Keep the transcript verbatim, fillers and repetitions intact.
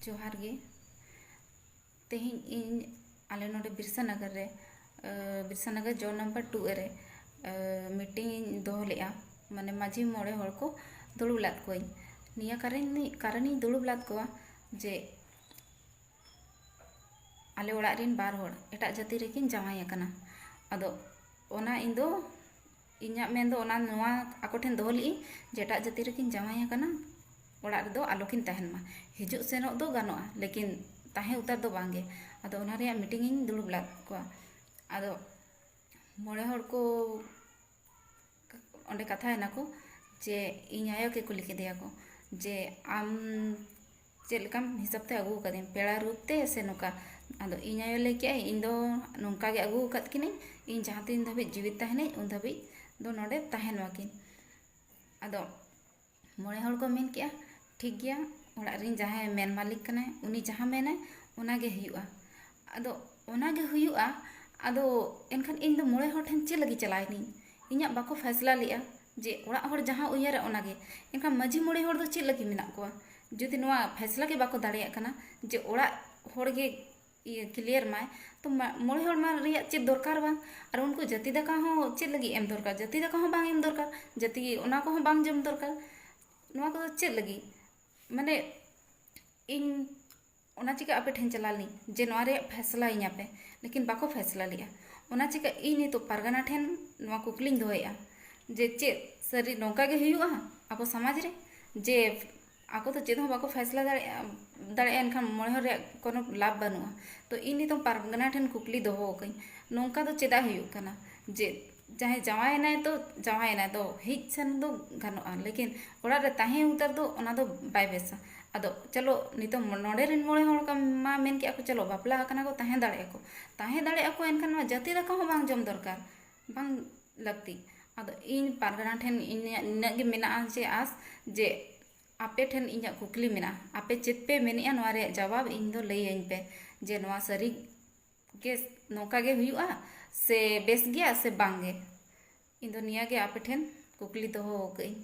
ᱡᱚᱦᱟᱨ ᱜᱮ᱾ ᱛᱮᱦᱮᱧ ᱤᱧ ᱟᱞᱮ ᱱᱚᱰᱮ ᱵᱤᱨᱥᱟᱱᱟᱜᱟᱨ ᱨᱮ, ᱵᱤᱨᱥᱟᱱᱟᱜᱟᱨ ᱡᱳᱱ ᱱᱟᱢᱵᱟᱨ ᱴᱩ ᱨᱮ ᱢᱤᱴᱤᱝ ᱤᱧ ᱫᱚᱦᱚ ᱞᱮᱫᱼᱟ, ᱢᱟᱱᱮ ᱢᱟᱹᱡᱷᱤ ᱢᱚᱬᱮ ᱦᱚᱲ ᱠᱚ ᱫᱩᱲᱩᱵ ᱞᱮᱫ ᱠᱚᱣᱟᱧ᱾ ᱱᱤᱭᱟᱹ ᱠᱟᱨᱚᱱᱤᱧ ᱫᱩᱲᱩᱵ ᱞᱮᱫ ᱠᱚᱣᱟ ᱡᱮ ᱟᱞᱮ ᱚᱲᱟᱜ ᱨᱮᱱ ᱵᱟᱨ ᱦᱚᱲ ᱮᱴᱟᱜ ᱡᱟᱹᱛᱤ ᱨᱮᱠᱤᱱ ᱡᱟᱶᱟᱭ ᱟᱠᱟᱱᱟ᱾ ᱟᱫᱚ ᱚᱱᱟ ᱤᱧ ᱫᱚ, ᱤᱧᱟᱹᱜ ᱢᱮᱱ ᱫᱚ ᱚᱱᱟ, ᱱᱚᱣᱟ ᱟᱠᱚ ᱴᱷᱮᱱ ᱫᱚᱦᱚ ᱞᱮᱫᱟᱹᱧ ᱡᱮ ᱮᱴᱟᱜ ᱡᱟᱹᱛᱤ ᱨᱮᱠᱤᱱ ᱡᱟᱶᱟᱭ ᱟᱠᱟᱱᱟ, ᱚᱲᱟᱜ ᱨᱮᱫᱚ ᱟᱞᱚ ᱠᱤᱱ ᱛᱟᱦᱮᱱ ᱢᱟ, ᱦᱤᱡᱩᱜ ᱥᱮᱱᱚᱜ ᱫᱚ ᱜᱟᱱᱚᱜᱼᱟ, ᱞᱮᱠᱤᱱ ᱛᱟᱦᱮᱸ ᱩᱛᱟᱹᱨ ᱫᱚ ᱵᱟᱝ ᱜᱮ᱾ ᱟᱫᱚ ᱚᱱᱟ ᱨᱮᱭᱟᱜ ᱢᱤᱴᱤᱝ ᱤᱧ ᱫᱩᱲᱩᱵ ᱞᱮᱫ ᱠᱚᱣᱟ᱾ ᱟᱫᱚ ᱢᱚᱬᱮ ᱦᱚᱲ ᱠᱚ ᱚᱸᱰᱮ ᱠᱟᱛᱷᱟᱭᱮᱱᱟ ᱠᱚ ᱡᱮ ᱤᱧ ᱟᱭᱳ ᱜᱮ ᱠᱩᱞᱤ ᱠᱮᱫᱮᱭᱟ ᱠᱚ ᱡᱮ, "ᱟᱢ ᱪᱮᱫ ᱞᱮᱠᱟᱢ ᱦᱤᱥᱟᱹᱵ ᱛᱮ ᱟᱹᱜᱩ ᱟᱠᱟᱫᱤᱧ, ᱯᱮᱲᱟ ᱨᱩᱯ ᱛᱮ ᱥᱮ ᱱᱚᱝᱠᱟ?" ᱟᱫᱚ ᱤᱧ ᱟᱭᱳ ᱞᱟᱹᱭ ᱠᱮᱜᱼᱟᱭ, "ᱤᱧ ᱫᱚ ᱱᱚᱝᱠᱟ ᱜᱮ ᱟᱹᱜᱩ ᱟᱠᱟᱫ ᱠᱤᱱᱟᱹᱧ, ᱤᱧ ᱡᱟᱦᱟᱸ ᱛᱤᱱ ᱫᱷᱟᱹᱵᱤᱡ ᱡᱤᱣᱤᱫ ᱛᱟᱦᱮᱱᱟᱹᱧ ᱩᱱ ᱫᱷᱟᱹᱵᱤᱡ ᱫᱚ ᱱᱚᱰᱮ ᱛᱟᱦᱮᱱ ᱢᱟᱠᱤᱱ᱾" ᱟᱫᱚ ᱢᱚᱬᱮ ᱦᱚᱲ ᱠᱚ ᱢᱮᱱ ᱠᱮᱜᱼᱟ, "ᱴᱷᱤᱠ ᱜᱮᱭᱟ, ᱚᱲᱟᱜ ᱨᱮᱱ ᱡᱟᱦᱟᱸᱭ ᱢᱮᱱ ᱢᱟᱹᱞᱤᱠ ᱠᱟᱱᱟᱭ, ᱩᱱᱤ ᱡᱟᱦᱟᱸ ᱢᱮᱱᱟᱭ ᱚᱱᱟ ᱜᱮ ᱦᱩᱭᱩᱜᱼᱟ᱾" ᱟᱫᱚ ᱚᱱᱟ ᱜᱮ ᱦᱩᱭᱩᱜᱼᱟ᱾ ᱟᱫᱚ ᱮᱱᱠᱷᱟᱱ ᱤᱧ ᱫᱚ ᱢᱚᱬᱮ ᱦᱚᱲ ᱴᱷᱮᱱ ᱪᱮᱫ ᱞᱟᱹᱜᱤᱫ ᱪᱟᱞᱟᱣ ᱮᱱᱟᱹᱧ? ᱤᱧᱟᱹᱜ ᱵᱟᱠᱚ ᱯᱷᱟᱭᱥᱞᱟ ᱞᱮᱜᱼᱟ ᱡᱮ ᱚᱲᱟᱜ ᱦᱚᱲ ᱡᱟᱦᱟᱸ ᱩᱭᱦᱟᱹᱨᱟ ᱚᱱᱟ ᱜᱮ᱾ ᱮᱱᱠᱷᱟᱱ ᱢᱟᱹᱡᱷᱤ ᱢᱚᱬᱮ ᱦᱚᱲ ᱫᱚ ᱪᱮᱫ ᱞᱟᱹᱜᱤᱫ ᱢᱮᱱᱟᱜ ᱠᱚᱣᱟ? ᱡᱩᱫᱤ ᱱᱚᱣᱟ ᱯᱷᱟᱭᱥᱞᱟ ᱜᱮ ᱵᱟᱠᱚ ᱫᱟᱲᱮᱭᱟᱜ ᱠᱟᱱᱟ ᱡᱮ ᱚᱲᱟᱜ ᱦᱚᱲ ᱜᱮ ᱤᱭᱟᱹ ᱠᱞᱤᱭᱟᱨ ᱢᱟᱭ, ᱛᱚ ᱢᱟ-, ᱢᱚᱬᱮ ᱦᱚᱲ ᱢᱟ ᱨᱮᱭᱟᱜ ᱪᱮᱫ ᱫᱚᱨᱠᱟᱨ ᱵᱟᱝ? ᱟᱨ ᱩᱱᱠᱩ ᱡᱟᱹᱛᱤ ᱫᱟᱠᱟ ᱦᱚᱸ ᱪᱮᱫ ᱞᱟᱹᱜᱤᱫ ᱮᱢ ᱫᱚᱨᱠᱟᱨ? ᱡᱟᱹᱛᱤ ᱫᱟᱠᱟ ᱦᱚᱸ ᱵᱟᱝ ᱮᱢ ᱫᱚᱨᱠᱟᱨ, ᱡᱟᱹᱛᱤ ᱚᱱᱟ ᱠᱚᱦᱚᱸ ᱵᱟᱝ ᱡᱚᱢ ᱫᱚᱨᱠᱟᱨ᱾ ᱱᱚᱣᱟ ᱠᱚᱫᱚ ᱪᱮᱫ ᱞᱟᱹᱜᱤᱫ? ᱢᱟᱱᱮ ᱤᱧ ᱚᱱᱟ ᱪᱤᱠᱟᱹ ᱟᱯᱮ ᱴᱷᱮᱱ ᱪᱟᱞᱟᱣ ᱞᱮᱱᱟᱹᱧ ᱡᱮ ᱱᱚᱣᱟ ᱨᱮᱭᱟᱜ ᱯᱷᱮᱥᱞᱟ ᱤᱧᱟᱹ ᱯᱮ, ᱞᱮᱠᱤᱱ ᱵᱟᱠᱚ ᱯᱷᱮᱥᱞᱟ ᱞᱮᱜᱼᱟ᱾ ᱚᱱᱟ ᱪᱤᱠᱟᱹ ᱤᱧ ᱱᱤᱛᱚᱜ ᱯᱟᱨᱜᱟᱱᱟ ᱴᱷᱮᱱ ᱱᱚᱣᱟ ᱠᱩᱠᱞᱤᱧ ᱫᱚᱦᱚᱭᱮᱫᱼᱟ ᱡᱮ ᱪᱮᱫ ᱥᱟᱹᱨᱤ ᱱᱚᱝᱠᱟ ᱜᱮ ᱦᱩᱭᱩᱜᱼᱟ ᱟᱵᱚ ᱥᱚᱢᱟᱡᱽ ᱨᱮ, ᱡᱮ ᱟᱠᱚ ᱫᱚ ᱪᱮᱫ ᱦᱚᱸ ᱵᱟᱠᱚ ᱯᱷᱮᱥᱞᱟ ᱫᱟᱲᱮᱭᱟᱜᱼᱟ, ᱫᱟᱲᱮᱭᱟᱜᱼᱟ, ᱮᱱᱠᱷᱟᱱ ᱢᱚᱬᱮ ᱦᱚᱲ ᱨᱮᱭᱟᱜ ᱠᱳᱱᱳ ᱞᱟᱵᱷ ᱵᱟᱹᱱᱩᱜᱼᱟ᱾ ᱛᱚ ᱤᱧ ᱱᱤᱛᱚᱝ ᱯᱟᱨᱜᱟᱱᱟ ᱴᱷᱮᱱ ᱠᱩᱠᱞᱤ ᱫᱚᱦᱚ ᱟᱠᱟᱹᱧ, ᱱᱚᱝᱠᱟ ᱫᱚ ᱪᱮᱫᱟᱜ ᱦᱩᱭᱩᱜ ᱠᱟᱱᱟ ᱡᱮ ᱡᱟᱦᱟᱸᱭ ᱡᱟᱶᱟᱭᱮᱱᱟᱭ ᱛᱚ ᱡᱟᱶᱟᱭᱮᱱᱟᱭ, ᱛᱚ ᱦᱮᱡ ᱥᱮᱱ ᱫᱚ ᱜᱟᱱᱚᱜᱼᱟ, ᱞᱮᱠᱤᱱ ᱚᱲᱟᱜ ᱨᱮ ᱛᱟᱦᱮᱸ ᱩᱛᱟᱹᱨ ᱫᱚ ᱚᱱᱟ ᱫᱚ ᱵᱟᱭ ᱵᱮᱥᱟ᱾ ᱟᱫᱚ ᱪᱚᱞᱚ ᱱᱤᱛᱚᱝ ᱱᱚᱰᱮ ᱨᱮᱱ ᱢᱚᱬᱮ ᱦᱚᱲ ᱠᱟ-, ᱢᱟ ᱢᱮᱱ ᱠᱮᱜᱼᱟ ᱠᱚ ᱪᱚᱞᱚ ᱵᱟᱯᱞᱟ ᱟᱠᱟᱱᱟ ᱠᱚ, ᱛᱟᱦᱮᱸ ᱫᱟᱲᱮᱭᱟᱜᱼᱟ ᱠᱚ, ᱛᱟᱦᱮᱸ ᱫᱟᱲᱮᱭᱟᱜᱼᱟ ᱠᱚ, ᱮᱱᱠᱷᱟᱱ ᱢᱟ ᱡᱟᱹᱛᱤ ᱫᱟᱠᱟ ᱦᱚᱸ ᱵᱟᱝ ᱡᱚᱢ ᱫᱚᱨᱠᱟᱨ, ᱵᱟᱝ ᱞᱟᱹᱠᱛᱤ᱾ ᱟᱫᱚ ᱤᱧ ᱯᱟᱨᱜᱟᱱᱟ ᱴᱷᱮᱱ ᱤᱧᱟᱹᱜ ᱱᱤᱱᱟᱹᱜ ᱜᱮ ᱢᱮᱱᱟᱜᱼᱟ ᱡᱮ ᱟᱥ ᱡᱮ ᱟᱯᱮ ᱴᱷᱮᱱ ᱤᱧᱟᱹᱜ ᱠᱩᱠᱞᱤ ᱢᱮᱱᱟᱜᱼᱟ, ᱟᱯᱮ ᱪᱮᱫ ᱯᱮ ᱢᱮᱱᱮᱜᱼᱟ ᱱᱚᱣᱟ ᱨᱮᱭᱟᱜ ᱡᱟᱣᱟᱵᱽ ᱤᱧ ᱫᱚ ᱞᱟᱹᱭᱟᱹᱧ ᱯᱮ ᱡᱮ ᱱᱚᱣᱟ ᱥᱟᱹᱨᱤ ᱜᱮ ᱱᱚᱝᱠᱟ ᱜᱮ ᱦᱩᱭᱩᱜᱼᱟ ᱥᱮ ᱵᱮᱥ ᱜᱮᱭᱟ ᱥᱮ ᱵᱟᱝ ᱜᱮ? ᱤᱧ ᱫᱚ ᱱᱤᱭᱟᱹ ᱜᱮ ᱟᱯᱮ ᱴᱷᱮᱱ ᱠᱩᱠᱞᱤ ᱫᱚᱦᱚ ᱟᱠᱟᱫᱟᱹᱧ᱾